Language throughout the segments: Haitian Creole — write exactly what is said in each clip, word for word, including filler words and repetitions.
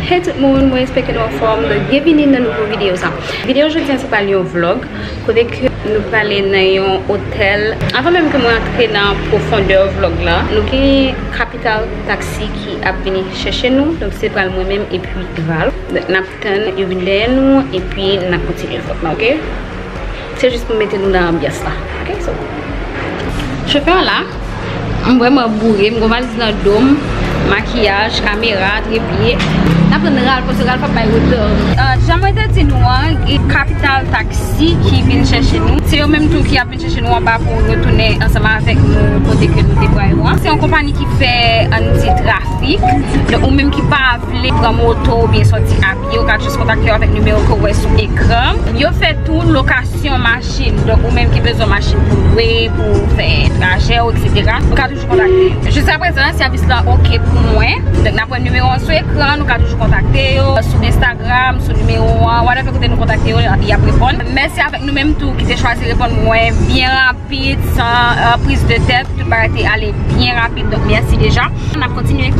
Hey tout moun, mwen espere ke nou anfòm. Donk, byenvini nan nouvo videyo sa. Videyo jodi a se pral yon vlog kote ke nou prale nan yon otèl. Avan menm ke mwen antre nan pwofondè vlog la, nou gen Capital Taxi ki ap vini chèche nou. Donk, se pral mwen menm epi Val. Donk, n ap tann yo vin dèyè nou epi n ap kontinye vlog la, oke? Se jis pou mete nou nan anbyans la. Ok, so. Chofè an la, m vrèman boure, m gon valiz nan do m, makiyaj, kamera, trepye. N ap tann Ral, paske Ral p ap bay reta. Ah, jan mwen te di nou an, gen Capital Taxi ki vin chèche nou. Se yo menm tou ki ap vin chèche nou anba pou retounen ansanm avèk nou kote ke nou te pran yo an. Se yon konpayi ki fè, ann di, trafik. Donk, ou menm ki pa vle pran moto oubyen sòti a pye, ou ka jis kontakte yo avèk nimewo ke w wè sou ekran. Yo fè tou lokasyon machin. Donk, ou menm ki bezwen machin pou lwe, pou fè trajè w, etsetera, ou ka toujou kontakte yo. Jiskaprezan, sèvis la oke pou mwen. Donk, n ap wè nimewo an sou ekran, nou ka toujou kontakte yo sou Instagram, sou nimewo an, whatever kote nou kontakte yo, y ap reponn. Mèsi avèk nou menm tou ki te chwazi reponn mwen byen rapid, san, euh, priz de tèt, tout bagay te ale byen rapid, donk mèsi deja. N ap kontinye.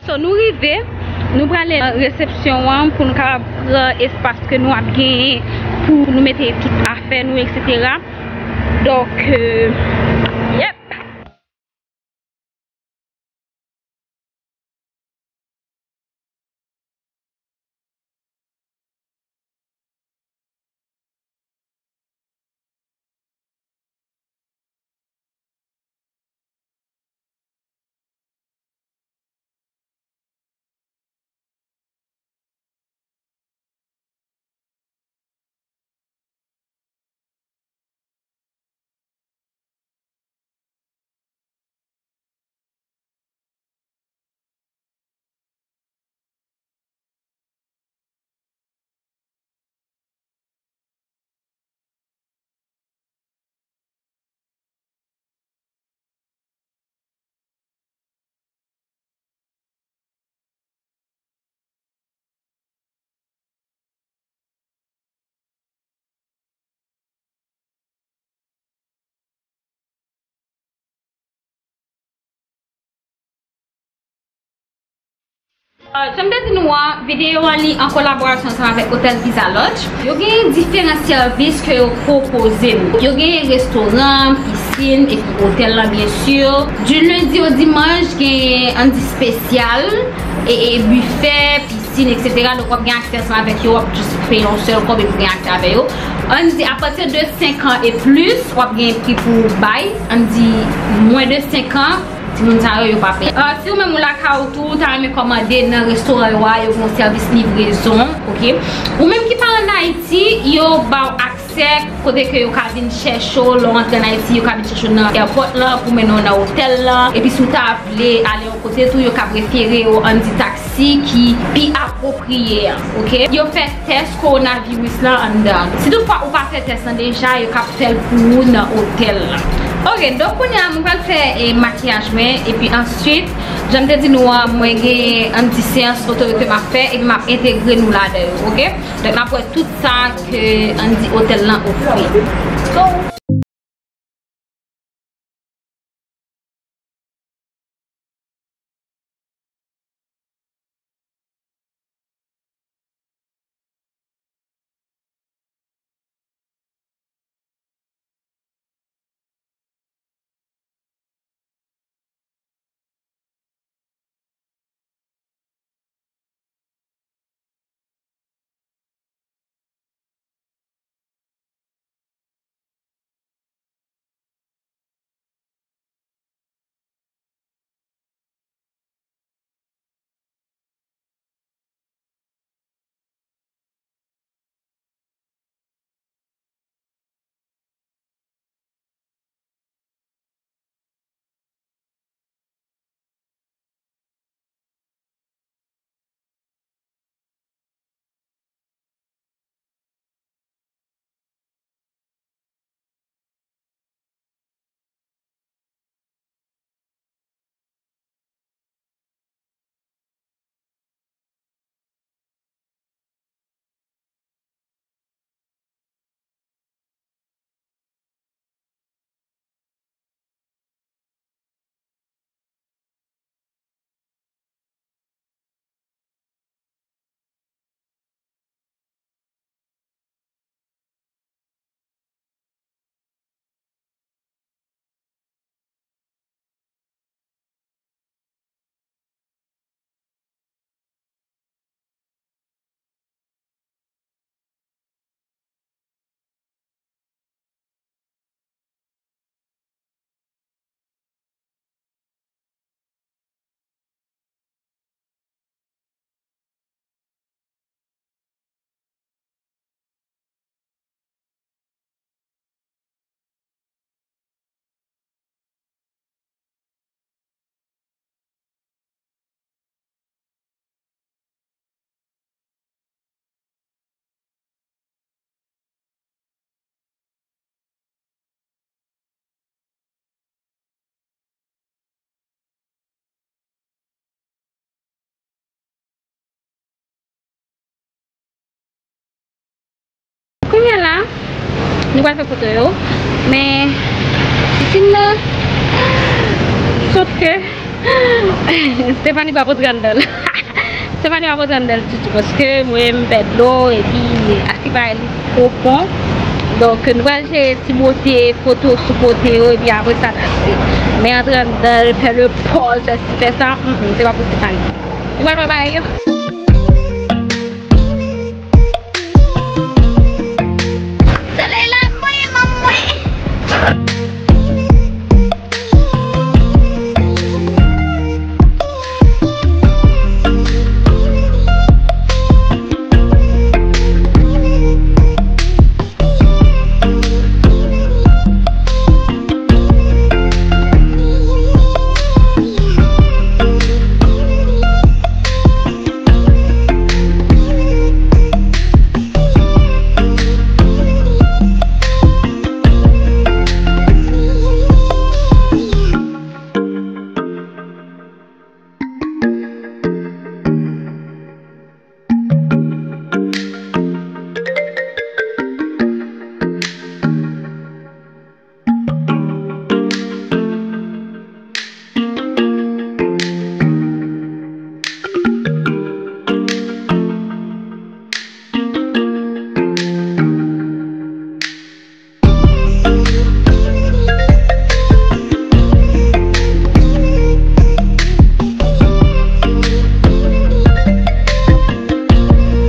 So, nou rive, nou prale nan resepsyon an pou nou kapab pran espas ke nou ap genyen pou nou mete tout afè nou, etsetera. Donk, euh, yep. Euh, jan m te di nou an, videyo an li an kolaborasyon ansanm avèk Hotel Visa Lodge. Yo gen diferan sèvis ke yo pwopoze nou. Yo gen restoran, pisin, epi otèl lan, byen si. Du lundi au dimanche, gen, ann di, espesyal, e, e bifè, pisin, etsetera. Donk, w ap gen aksè ansanm avèk yo, w ap jis peye yon sèl kòb epi w gen aksè avè yo. Ann di, apati de senk an e plis, w ap gen pri pou bay. Ann di, mwen de senk an, timoun sa yo, yo pa peye. Ah, si ou menm ou lakay ou tou, ou ta renmen kòmande nan restoran yo a, yo gen yon sèvis livrezon, oke? Ou menm ki pa ann Ayiti, yo ba w aksè kote ke yo ka vin chèche w, lè w antre ann Ayiti, yo ka vin chèche w nan airport lan, pou mennen w nan otèl lan. Epi si w ta vle ale yon kote tou, yo ka refere w, ann di, taksi ki pi apwopriye an, oke? Yo fè tès kowonaviris lan anndan. Si toutfwa ou pa fè tès lan deja, yo ka fè l pou ou nan otèl lan. Oke, donk kounye a, mwen pral fè, e, makiyaj mwen, epi answit, jan m te di nou an, mwen gen, ann di, seyans foto yo ke m ap fè, epi m ap entegre nou ladan yo, oke? Donk, n ap wè tout sa ke, ann di, otèl lan ofri. Nou pral fè foto yo. Men, pisin nan, sòt ke Stephanie pa pote anndan l. Stephanie pa pote anndan l ditou, paske mwen m pè dlo, epi atik bagay li pwofon. Donk, nou pral jere ti bote foto sou kote yo, epi apre sa, n ap se. Men antre anndan l, fè le pòz, fè si, fè sa, mm, mm, se pa pou Stephanie. Nou pral fè bagay yo. Solèy la voye ban mwen.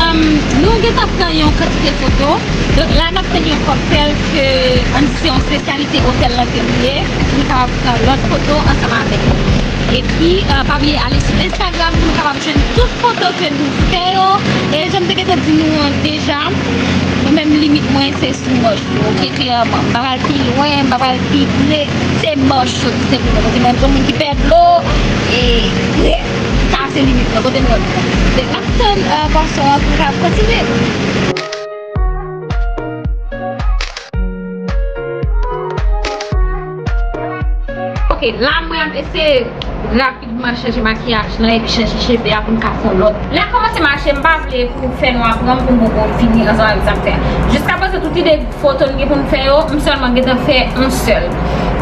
Um, nou gentan pran yon kantite foto. Donk la, n ap tann yon kòktèl ke, ann di se yon espesyalite otèl lan ke li ye. Pou nou kapab pran lòt foto ansanm avèk li. Epi, uh, pa bliye ale sou Instagram pou nou kapab jwenn tout foto ke nou fè yo. E jan m te gentan di nou an deja, mwen menm limit mwen se sou mòch yo, oke, klèman. M pa pral pi lwen, m pa pral pi pre, se mòch yo tou senpleman. Paske mwen menm se yon moun ki pè dlo, e sa se limit mwen, kote m wè m. Se n ap tann, euh, pwason an pou l ka kontinye. Ok, la mwen ap eseye rapidman chanje makiyaj lan epi chanje cheve a pou n ka fè yon lòt. Lè kòmanse mache, m pa vle pou fè nwa pran m pou m poko fini ansanm avèk sa m fè a. Jiskaprezan, tout ide foto n gen pou n fè yo, m sèlman gentan fè yon sèl.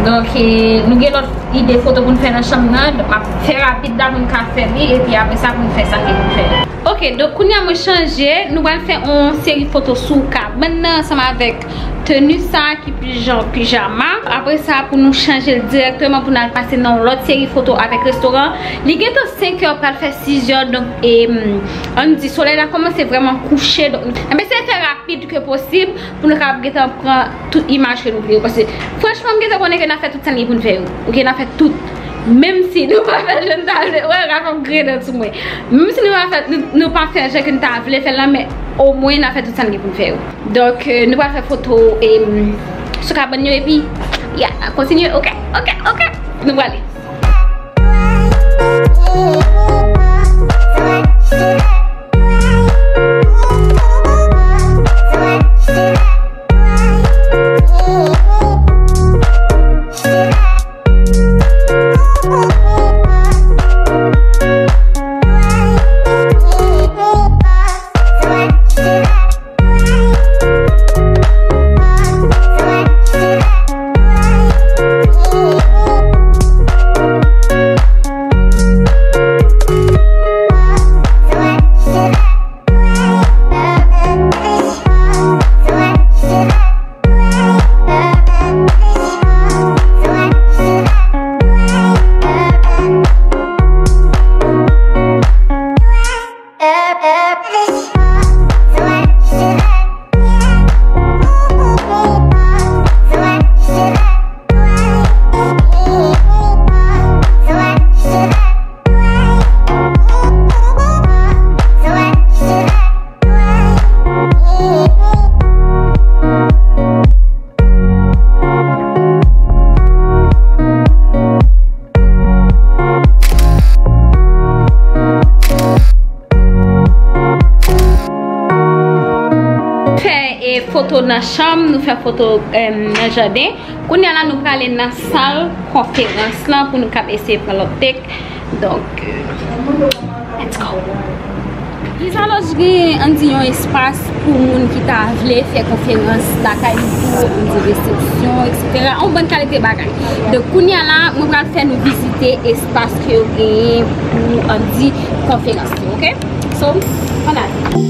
Donk, e, nou gen lòt ide foto pou n fè nan chanm nan. Donk, m ap fè rapid la pou n ka fè li, epi apre sa pou n fè sa n gen pou n fè. Ok, donk kounye a mwen chanje, nou pral fè yon seri foto sou kabann nan ansanm avèk teni sa ki pi jan pijama. Apre sa, pou nou chanje l dirèkteman pou n al pase nan yon lòt seri foto avèk restoran. Li gentan senk è, pral fè sis è, donk, e, ann di solèy la kòmanse vrèman kouche. Donk, ann eseye fè rapid ke posib pou nou kapab gentan pran tout imaj ke nou vle yo. Paske, franchman, m gentan konnen ke n a fè tout sa n gen pou n fè yo. Ok, n a fè tout. Menm si nou pa fè l jan n ta vle, wè, Ralph ap griyen dan sou mwen. Menm si nou pa fè, nou, nou pa fè jan ke n ta vle fè l lan, men omwen n a fè tout sa n gen pou n fè yo. Donk, euh, nou pral fè foto, e, sou kabann yo, epi, ya, n a kontinye, ok, ok, ok. Nou prale. Fè, e, foto nan chanm, nou fè foto, em, nan jaden. Kounye a la, nou prale nan sal konferans lan pou nou kab eseye pran lòt take. Donk, euh, let's go. Visa Lodge gen, ann di, yon espas pou moun ki ta vle fè konferans lakay li tou, ann di, resepsyon, etsetera. Yon bann kalite bagay. Donk, kounye a la, mwen pral fè nou vizite espas ke yo genyen pou, ann di, konferans yo, oke? So, ann ale.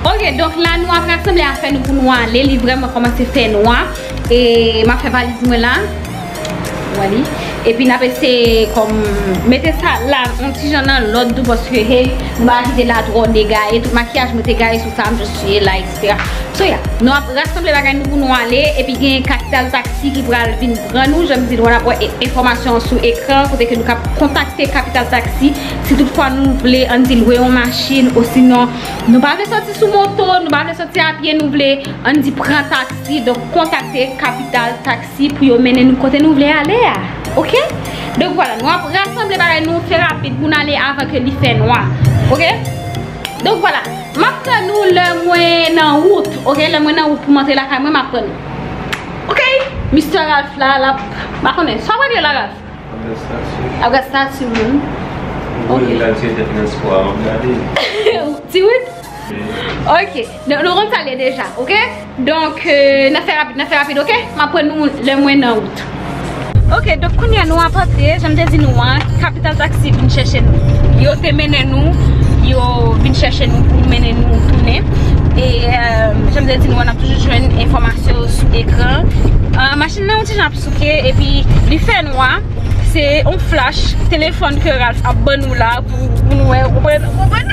Ok, donk la nou ap rasanble afè nou pou nou ale. Li vrèman kòmanse fè nwa. E m ap fè valiz mwen la. Wali. Epi n ap eseye kòm mete sa la yon ti jan nan lòd tou, paske hey, nou pa kite la twò degaye. Tout makiyaj mwen te gaye sou sa, m just siye la, etsetera. So yeah, nou ap rasanble bagay nou pou nou ale. Epi gen Capital Taxi ki pral vin pran nou. Jan m di nou, n ap wè e- enfòmasyon sou ekran kote ke nou ka kontakte Capital Taxi si toutfwa nou vle, ann di, lwe yon machin, osinon nou pa vle sòti sou moto, nou pa vle sòti a pye, nou vle, ann di, pran taksi. Donk, kontakte Capital Taxi pou yo mennen nou kote nou vle ale a. Ok? Donk, vwala, nou ap rasanble bagay nou, fè rapid pou n ale avan ke li fè nwa. Ok? Donk, vwala, m ap pran nou lè mwen nan wout. Ok? Lè mwen nan wout pou m antre lakay mwen, m ap pran nou. Ok? Mistè Ralph la, l ap, m pa konnen. Sa w regle la, Ralph? Ap gad statut moun. Ok. Ou vle gad sou entènèt spò a, m ap gade. Ti Wid? Ok. Nou, nou konn sa l ye deja, ok? Donk, euh, n a fè rapid, n a fè rapid, ok? M ap pran nou lè mwen nan wout. Ok, donk kounye a nou ap antre, jan m te di nou an, Capital Taxi vin chèche nou. Yo te mennen nou, yo vin chèche nou pou mennen nou tounen. E, euh, jan m te di nou an, n ap toujou jwenn enfòmasyon sou ekran. Euh, machin nan yon ti jan ap souke, epi li fè nwa. Se yon flash telefòn ke Ralph ap ban nou la pou, pou nou wè, ou konprann, ou konprann?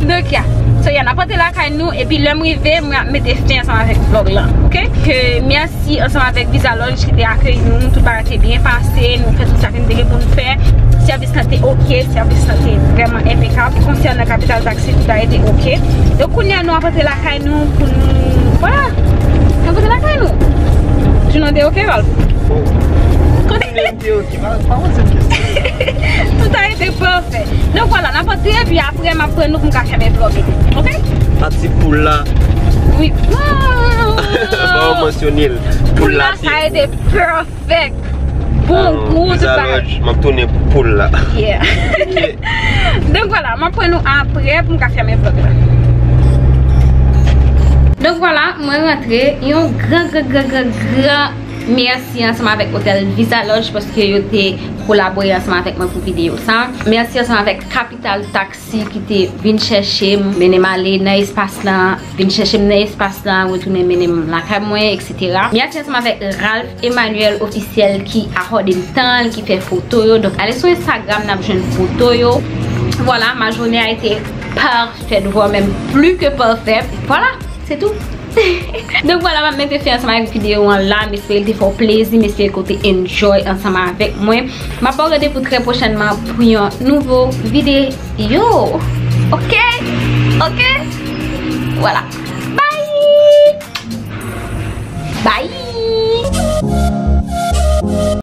Donk, ya. So, ya, n ap antre lakay nou, epi lè m rive, mwen ap mete fen ansanm avèk vlòg lan, ok? Ke mèsi ansanm avèk Visa Lodge ki te akeyi nou, tout bagay te byen pase, nou fè tout sa ke n te gen pou n fè. Sèvis lan te ok, sèvis lan te vrèman enpekab. Konsènan Capital Taxi, tout bagay te ok. Donk, kounye a, nou ap antre lakay nou pou nou, vwala, n ap antre lakay nou. Jounen te ok, Ralph? Kote? Tout a été parfait. Donk, vwala, n ap antre, epi apre, m ap pran nou pou m ka fèmen vlòg la. Ok? Pati poul la. Wi. Fò w mansyone l. Poul la, sa a été perfect. Bon gou, tout bagay. M ap tounen pou poul la. Yeah. Ok. Donk, vwala, m ap pran nou apre pou m ka fèmen vlòg la. Donk, Vwala, mwen rantre. Yon gran, gran, gran, gran, gran mèsi ansanm avèk Hotel Visa Lodge paske yo te kolabore ansanm avèk mwen pou videyo sa. Mèsi ansanm avèk Capital Taxi ki te vin chèche m, mennen m ale nan espas lan, vin chèche m nan espas lan, retounen mennen m lakay mwen, et cetera. Mèsi ansanm avèk Ralph Emmanuel Officiel ki akòde m tan, ki fè foto yo. Donk, ale sou Instagram, n ap jwenn foto yo. Vwala, ma journée a été parfaite, voire même plus que parfaite. Vwala, se tou. Donk vwala, m ap mete fen ansanm avèk videyo an la. M espere l te fè w plezi, m espere ke w te enjoy ansanm avèk mwen. M ap ba w randevou trè pwochènman pou yon nouvo videyo. Oke? Oke? Vwala.